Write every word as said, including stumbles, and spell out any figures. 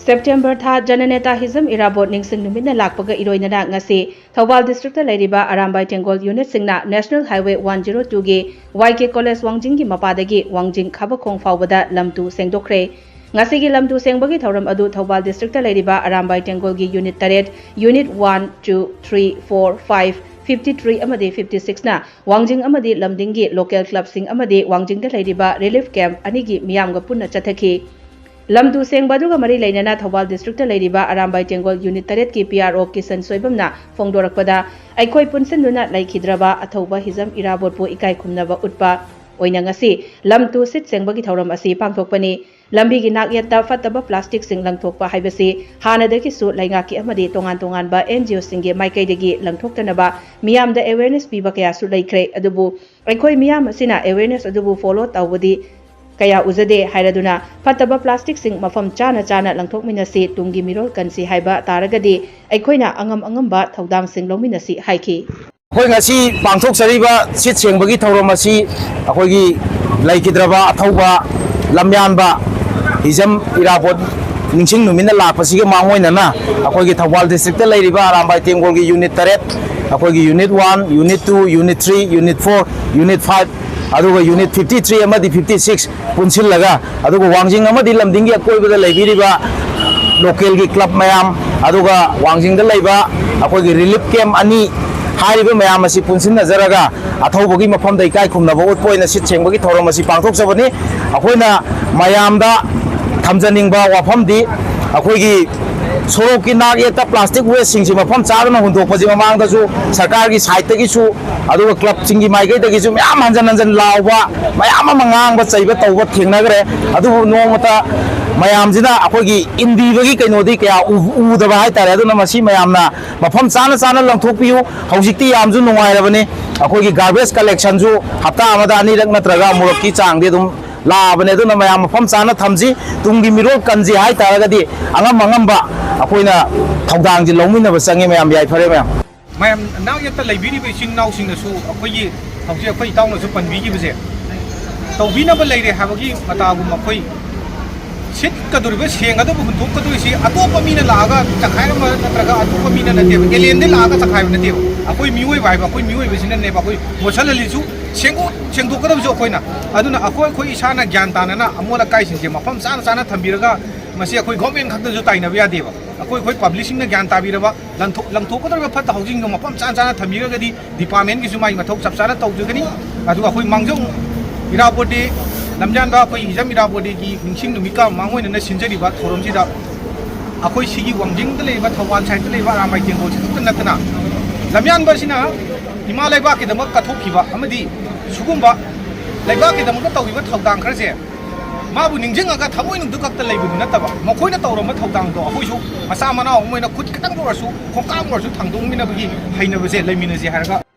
September ꯊꯥ, ꯖꯅꯅꯦꯇꯥ ꯍꯤꯖꯝ ꯏꯔꯥꯕꯣꯠ ꯅꯤꯡꯁꯤꯡ ꯅꯨꯃꯤꯠꯅ ꯂꯥꯛꯄꯒ ꯏꯔꯣꯏꯅꯅ ꯉꯁꯤ ꯊꯧꯕꯥꯜ ꯗꯤꯁꯇ꯭ꯔꯤꯛꯇ ꯂꯩꯔꯤꯕ ꯑꯔꯥꯝꯕꯥꯏ ꯇꯦꯡꯒꯣꯜ ꯌꯨꯅꯤꯠꯁꯤꯡꯅ ꯅꯦꯁꯅꯦꯜ ꯍꯥꯏꯋꯦ ꯋꯥꯟ ꯖꯤꯔꯣ ꯇꯨꯒꯤ ꯋꯥꯏ ꯀꯦ ꯀꯣꯂꯦꯖ ꯋꯥꯡꯖꯤꯡꯒꯤ ꯃꯄꯥꯗꯒꯤ ꯋꯥꯡꯖꯤꯡ ꯈꯥꯕꯈꯣꯡ ꯐꯥꯎꯕꯗ ꯂꯝ ꯇꯨ ꯁꯦꯡꯗꯣꯛꯈ꯭ꯔꯦ꯫ ꯉꯁꯤꯒꯤ ꯂꯝ ꯇꯨ ꯁꯦꯡꯕꯒꯤ ꯊꯧꯔꯝ ꯑꯗꯨ ꯊꯧꯕꯥꯜ ꯗꯤꯁꯇ꯭ꯔꯤꯛꯇ ꯂꯩꯔꯤꯕ ꯑꯔꯥꯝꯕꯥꯏ ꯇꯦꯡꯒꯣꯜꯒꯤ ꯌꯨꯅꯤꯠ ꯇꯔꯦꯠ, unit one, two, three, four, five, fifty three ꯑꯃꯗꯤ ꯐꯤꯐꯇꯤ ꯁꯤꯛꯁꯅ ꯋꯥꯡꯖꯤꯡ ꯑꯃꯗꯤ ꯂꯝꯗꯤꯡꯒꯤ ꯂꯣꯀꯦꯜ ꯀ꯭ꯂꯕꯁꯤꯡ ꯑꯃꯗꯤ ꯋꯥꯡꯖꯤꯡꯗ ꯂꯩꯔꯤꯕ ꯔꯤꯂꯤꯐ ꯀꯦꯝꯞ ꯑꯅꯤꯒꯤ ꯃꯤꯌꯥꯝꯒ ꯄꯨꯟꯅ ꯆꯠꯊꯈꯤ꯫ ꯂꯝ ꯇꯨ ꯁꯦꯡꯕ ꯑꯗꯨꯒ ꯃꯔꯤ ꯂꯩꯅꯅ ꯊꯧꯕꯥꯜ ꯗꯤꯁꯇ꯭ꯔꯤꯛꯇ ꯂꯩꯔꯤꯕ ꯑꯔꯥꯝꯕꯥꯏ ꯇꯦꯡꯒꯣꯜ ꯌꯨꯅꯤꯠ ꯇꯔꯦꯠꯀꯤ ꯄꯤ ꯑꯥꯔ ꯑꯣ ꯀꯤꯁꯟ ꯁꯣꯏꯕꯝꯅ ꯐꯣꯡꯗꯣꯔꯛꯄꯗ, ꯑꯩꯈꯣꯏ ꯄꯨꯟꯁꯤꯟꯗꯨꯅ ꯂꯩꯈꯤꯗ꯭ꯔꯕ ꯑꯊꯧꯕ ꯍꯤꯖꯝ ꯏꯔꯥꯕꯣꯠꯄꯨ ꯏꯀꯥꯏ ꯈꯨꯝꯅꯕ ꯎꯠꯄ ꯑꯣꯏꯅ ꯉꯁꯤ ꯂꯝ ꯇꯨ ꯁꯤꯠ ꯁꯦꯡꯕꯒꯤ ꯊꯧꯔꯝ ꯑꯁꯤ ꯄꯥꯡꯊꯣꯛꯄꯅꯤ꯫ ꯂꯝꯕꯤꯒꯤ ꯅꯥꯛꯌꯦꯠꯇ ꯐꯠꯇꯕ ꯄ꯭ꯂꯥꯁꯇꯤꯛꯁꯤꯡ ꯂꯪꯊꯣꯛꯄ ꯍꯥꯏꯕꯁꯤ ꯍꯥꯟꯅꯗꯒꯤꯁꯨ ꯂꯩꯉꯥꯛꯀꯤ ꯑꯃꯗꯤ ꯇꯣꯉꯥꯟ ꯇꯣꯉꯥꯟꯕ ꯑꯦꯟ ꯖꯤ ꯑꯣꯁꯤꯡꯒꯤ ꯃꯥꯏꯀꯩꯗꯒꯤ ꯂꯪꯊꯣꯛꯇꯅꯕ ꯃꯤꯌꯥꯝꯗ ꯑꯦꯋꯦꯔꯅꯦꯁ ꯄꯤꯕ ꯀꯌꯥꯁꯨ ꯂꯩꯈ꯭ꯔꯦ꯫ ꯑꯗꯨꯕꯨ ꯑꯩꯈꯣꯏ ꯃꯤꯌꯥꯝ ꯑꯁꯤꯅ ꯑꯦꯋꯦꯔꯅꯦꯁ ꯑꯗꯨꯕꯨ ꯐꯣꯂꯣ ꯇꯧꯕꯗꯤ ꯀꯌꯥ ꯎꯖꯗꯦ ꯍꯥꯏꯔꯗꯨꯅ, ꯐꯠꯇꯕ ꯄ꯭ꯂꯥꯁꯇꯤꯛꯁꯤꯡ ꯃꯐꯝ ꯆꯥꯅ ꯆꯥꯅ ꯂꯪꯊꯣꯛꯃꯤꯟꯅꯁꯤ, ꯇꯨꯡꯒꯤ ꯃꯤꯔꯣꯜ ꯀꯟꯁꯤ ꯍꯥꯏꯕ ꯇꯥꯔꯒꯗꯤ ꯑꯩꯈꯣꯏꯅ ꯑꯉꯝ ꯑꯉꯝꯕ ꯊꯧꯗꯥꯡꯁꯤꯡ ꯂꯧꯃꯤꯟꯅꯁꯤ ꯍꯥꯏꯈꯤ꯫ ꯑꯩꯈꯣꯏ ꯉꯁꯤ ꯄꯥꯡꯊꯣꯛꯆꯔꯤꯕ ꯁꯤꯠ ꯁꯦꯡꯕꯒꯤ ꯊꯧꯔꯝ ꯑꯁꯤ ꯑꯩꯈꯣꯏꯒꯤ ꯂꯩꯈꯤꯗ꯭ꯔꯕ ꯑꯊꯧꯕ ꯂꯝꯌꯥꯟꯕ ꯍꯤꯖꯝ ꯏꯔꯥꯕꯣꯠ ꯅꯤꯡꯁꯤꯡ ꯅꯨꯃꯤꯠꯅ ꯂꯥꯛꯄꯁꯤꯒ ꯃꯥꯡꯑꯣꯏꯅꯅ ꯑꯩꯈꯣꯏꯒꯤ ꯊꯧꯕꯥꯜ ꯗꯤꯁꯇ꯭ꯔꯤꯛꯇ ꯂꯩꯔꯤꯕ ꯑꯔꯥꯝꯕꯥꯏ ꯇꯦꯡꯒꯣꯜꯒꯤ ꯌꯨꯅꯤꯠ ꯇꯔꯦꯠ, ꯑꯩꯈꯣꯏꯒꯤ unit one, unit two, unit three, unit four, unit five, ꯑꯗꯨꯒ ꯌꯨꯅꯤꯠ ꯐꯤꯐꯇꯤ ꯊ꯭ꯔꯤ ꯑꯃꯗꯤ ꯐꯤꯐꯇꯤ ꯁꯤꯛꯁ ꯄꯨꯟꯁꯤꯜꯂꯒ, ꯑꯗꯨꯒ ꯋꯥꯡꯖꯤꯡ ꯑꯃꯗꯤ ꯂꯝꯗꯤꯡꯒꯤ ꯑꯀꯣꯏꯕꯗ ꯂꯩꯕꯤꯔꯤꯕ ꯂꯣꯀꯦꯜꯒꯤ ꯀ꯭ꯂꯕ ꯃꯌꯥꯝ, ꯑꯗꯨꯒ ꯋꯥꯡꯖꯤꯡꯗ ꯂꯩꯕ ꯑꯩꯈꯣꯏꯒꯤ ꯔꯤꯂꯤꯐ ꯀꯦꯝꯞ ꯑꯅꯤ, ꯍꯥꯏꯔꯤꯕ ꯃꯌꯥꯝ ꯑꯁꯤ ꯄꯨꯟꯁꯤꯟꯅꯖꯔꯒ ꯑꯊꯧꯕꯒꯤ ꯃꯐꯝꯗ ꯏꯀꯥꯏ ꯈꯨꯝꯅꯕ ꯎꯠꯄ ꯑꯣꯏꯅ ꯁꯤꯠ ꯁꯦꯡꯕꯒꯤ ꯊꯧꯔꯝ ꯑꯁꯤ ꯄꯥꯡꯊꯣꯛꯆꯕꯅꯤ꯫ ꯑꯩꯈꯣꯏꯅ ꯃꯌꯥꯝꯗ ꯊꯝꯖꯅꯤꯡꯕ ꯋꯥꯐꯝꯗꯤ, ꯑꯩꯈꯣꯏꯒꯤ ꯁꯣꯔꯣꯛꯀꯤ ꯅꯥꯛ ꯌꯦꯠꯇ ꯄ꯭ꯂꯥꯁꯇꯤꯛ ꯋꯦꯁꯁꯤꯡꯁꯤ ꯃꯐꯝ ꯆꯥꯗꯅ ꯍꯨꯟꯗꯣꯛꯄꯁꯤ ꯃꯃꯥꯡꯗꯁꯨ ꯁꯔꯀꯥꯔꯒꯤ ꯁꯥꯏꯠꯇꯒꯤꯁꯨ, ꯑꯗꯨꯒ ꯀ꯭ꯂꯕꯁꯤꯡꯒꯤ ꯃꯥꯏꯀꯩꯗꯒꯤꯁꯨ ꯃꯌꯥꯝ ꯍꯟꯖꯟ ꯍꯟꯖꯟ ꯂꯥꯎꯕ, ꯃꯌꯥꯝ ꯑꯃ ꯉꯥꯡꯕ ꯆꯩꯕ ꯇꯧꯕ ꯊꯦꯡꯅꯈ꯭ꯔꯦ꯫ ꯑꯗꯨꯕꯨ ꯅꯣꯡꯃꯇ ꯃꯌꯥꯝꯁꯤꯅ ꯑꯩꯈꯣꯏꯒꯤ ꯏꯟꯕꯤꯕꯒꯤ ꯀꯩꯅꯣꯗꯤ ꯀꯌꯥ ꯎ-, ꯎꯗꯕ ꯍꯥꯏꯇꯥꯔꯦ꯫ ꯑꯗꯨꯅ ꯃꯁꯤ ꯃꯌꯥꯝꯅ ꯃꯐꯝ ꯆꯥꯅ ꯆꯥꯅ ꯂꯪꯊꯣꯛꯄꯤꯌꯨ꯫ ꯍꯧꯖꯤꯛꯇꯤ ꯌꯥꯝꯁꯨ ꯅꯨꯡꯉꯥꯏꯔꯕꯅꯤ꯫ ꯑꯩꯈꯣꯏꯒꯤ ꯒꯥꯔꯕꯦꯖ ꯀꯂꯦꯛꯁꯟꯁꯨ ꯍꯞꯇꯥ ꯑꯃꯗ ꯑꯅꯤꯔꯛ ꯅꯠꯇ꯭ꯔꯒ ꯑꯃꯨꯔꯛꯀꯤ ꯆꯥꯡꯗꯤ ꯑꯗꯨꯝ ꯂꯥꯛꯑꯕꯅꯦ꯫ ꯑꯗꯨꯅ ꯃꯌꯥꯝ ꯃꯐꯝ ꯆꯥꯅ ꯊꯝꯁꯤ꯫ ꯇꯨꯡꯒꯤ ꯃꯤꯔꯣꯜ ꯀꯟꯁꯤ ꯍꯥꯏꯇꯥꯔꯒꯗꯤ ꯑꯉꯝ ꯑꯉꯝꯕ ꯑꯩꯈꯣꯏꯅ ꯊꯧꯗꯥꯡꯁꯤ ꯂꯧꯃꯤꯟꯅꯕ ꯆꯪꯉꯤ꯫ ꯃꯌꯥꯝ ꯌꯥꯏꯐꯔꯦ ꯃꯌꯥꯝ꯫ ꯃꯌꯥꯝ ꯅꯥꯛ ꯌꯦꯠꯇ ꯂꯩꯕꯤꯔꯤꯕ ꯏꯆꯤꯟ ꯏꯅꯥꯎꯁꯤꯡꯅꯁꯨ ꯑꯩꯈꯣꯏꯒꯤ ꯍꯧꯖꯤꯛ ꯑꯩꯈꯣꯏ ꯏꯇꯥꯎꯅꯁꯨ ꯄꯟꯕꯤꯈꯤꯕꯁꯦ ꯇꯧꯕꯤꯅꯕ ꯂꯩꯔꯦ ꯍꯥꯏꯕꯒꯤ ꯃꯇꯥꯒꯨꯝ ꯑꯩꯈꯣꯏ ꯁꯤꯠꯀꯗꯧꯔꯤꯕ, ꯁꯦꯡꯒꯗꯧꯕ, ꯍꯨꯟꯗꯣꯛꯀꯗꯧꯔꯤꯁꯤ ꯑꯇꯣꯞꯄ ꯃꯤꯅ ꯂꯥꯛꯑꯒ ꯆꯈꯥꯏꯔꯝꯕ ꯅꯠꯇ꯭ꯔꯒ ꯑꯇꯣꯞꯄ ꯃꯤꯅ ꯅꯠꯇꯦꯕ, ꯑꯦꯂꯦꯟꯗꯩ ꯂꯥꯛꯑꯒ ꯆꯈꯥꯏꯕ ꯅꯠꯇꯦꯕ꯫ ꯑꯩꯈꯣꯏ ꯃꯤꯑꯣꯏꯕ ꯍꯥꯏꯕ, ꯑꯩꯈꯣꯏ ꯃꯤꯑꯣꯏꯕꯁꯤꯅꯅꯦꯕ ꯑꯩꯈꯣꯏ ꯃꯣꯠꯁꯜꯍꯜꯂꯤꯁꯨ꯫ ꯁꯦꯡꯗꯣꯛ ꯁꯦꯡꯗꯣꯛꯀꯗꯕꯁꯨ ꯑꯩꯈꯣꯏꯅ꯫ ꯑꯗꯨꯅ ꯑꯩꯈꯣꯏ ꯑꯩꯈꯣꯏ ꯏꯁꯥꯅ ꯒ꯭ꯌꯥꯟ ꯇꯥꯅꯅ ꯑꯃꯣꯠ ꯑꯀꯥꯏꯁꯤꯡꯁꯦ ꯃꯐꯝ ꯆꯥꯅ ꯆꯥꯅ ꯊꯝꯕꯤꯔꯒ, ꯃꯁꯤ ꯑꯩꯈꯣꯏ ꯒꯣꯔꯃꯦꯟ ꯈꯛꯇꯁꯨ ꯇꯥꯏꯅꯕ ꯌꯥꯗꯦꯕ꯫ ꯑꯩꯈꯣꯏ ꯑꯩꯈꯣꯏ ꯄꯕ꯭ꯂꯤꯛꯁꯤꯡꯅ ꯒ꯭ꯌꯥꯟ ꯇꯥꯕꯤꯔꯕ, ꯂꯪꯊꯣꯛ ꯂꯪꯊꯣꯛꯀꯗꯧꯔꯤꯕ ꯐꯠꯇ ꯍꯥꯎꯗꯤꯁꯤꯡꯗꯣ ꯃꯐꯝ ꯆꯥꯅ ꯆꯥꯅ ꯊꯝꯕꯤꯔꯒꯗꯤ ꯗꯤꯄꯥꯔꯠꯃꯦꯟꯒꯤꯁꯨ ꯃꯥꯒꯤ ꯃꯊꯧ ꯆꯞ ꯆꯥꯅ ꯇꯧꯖꯒꯅꯤ꯫ ꯑꯗꯨꯒ ꯑꯩꯈꯣꯏ ꯃꯥꯡꯖꯧ ꯏꯔꯥꯕꯣꯠ ꯗꯦ, ꯂꯝꯖꯥꯟꯕ ꯑꯩꯈꯣꯏ ꯍꯤꯖꯝ ꯏꯔꯥꯕꯣꯠ ꯗꯦꯒꯤ ꯅꯤꯡꯁꯤꯡ ꯅꯨꯃꯤꯠꯀ ꯃꯥꯡꯑꯣꯏꯅꯅ ꯁꯤꯟꯖꯔꯤꯕ ꯊꯧꯔꯝꯁꯤꯗ ꯑꯩꯈꯣꯏ ꯁꯤꯒꯤ ꯋꯥꯡꯖꯤꯡꯗ ꯂꯩꯔꯤꯕ, ꯊꯧꯕꯥꯜ ꯁꯥꯏꯠꯇ ꯂꯩꯔꯤꯕ ꯑꯔꯥꯝꯕꯥꯏ ꯇꯦꯡꯒꯣꯜꯁꯤ ꯈꯛꯇ ꯅꯠꯇꯅ, ꯂꯝꯌꯥꯟꯕ ꯑꯁꯤꯅ ꯏꯃꯥ ꯂꯩꯕꯥꯛꯀꯤꯗꯃꯛ ꯀꯠꯊꯣꯛꯈꯤꯕ ꯑꯃꯗꯤ ꯁꯤꯒꯨꯝꯕ ꯂꯩꯕꯥꯛꯀꯤꯗꯃꯛꯇ ꯇꯧꯈꯤꯕ ꯊꯧꯗꯥꯡ ꯈꯔꯁꯦ ꯃꯥꯕꯨ ꯅꯤꯡꯁꯤꯡꯉꯒ ꯊꯃꯣꯏꯅꯨꯡꯗ ꯈꯛꯇ ꯂꯩꯕꯗꯨ ꯅꯠꯇꯕ, ꯃꯈꯣꯏꯅ ꯇꯧꯔꯝꯕ ꯊꯧꯗꯥꯡꯗꯣ ꯑꯩꯈꯣꯏꯁꯨ ꯃꯆꯥ ꯃꯅꯥꯎ ꯑꯃ ꯑꯣꯏꯅ ꯈꯨꯠ ꯈꯤꯇꯪꯗ ꯑꯣꯏꯔꯁꯨ, ꯈꯣꯡꯀꯥꯞ ꯑꯣꯏꯔꯁꯨ ꯊꯥꯡꯗꯣꯛꯃꯤꯟꯅꯕꯒꯤ ꯍꯩꯅꯕꯁꯦ ꯂꯩꯃꯤꯟꯅꯁꯦ ꯍꯥꯏꯔꯒ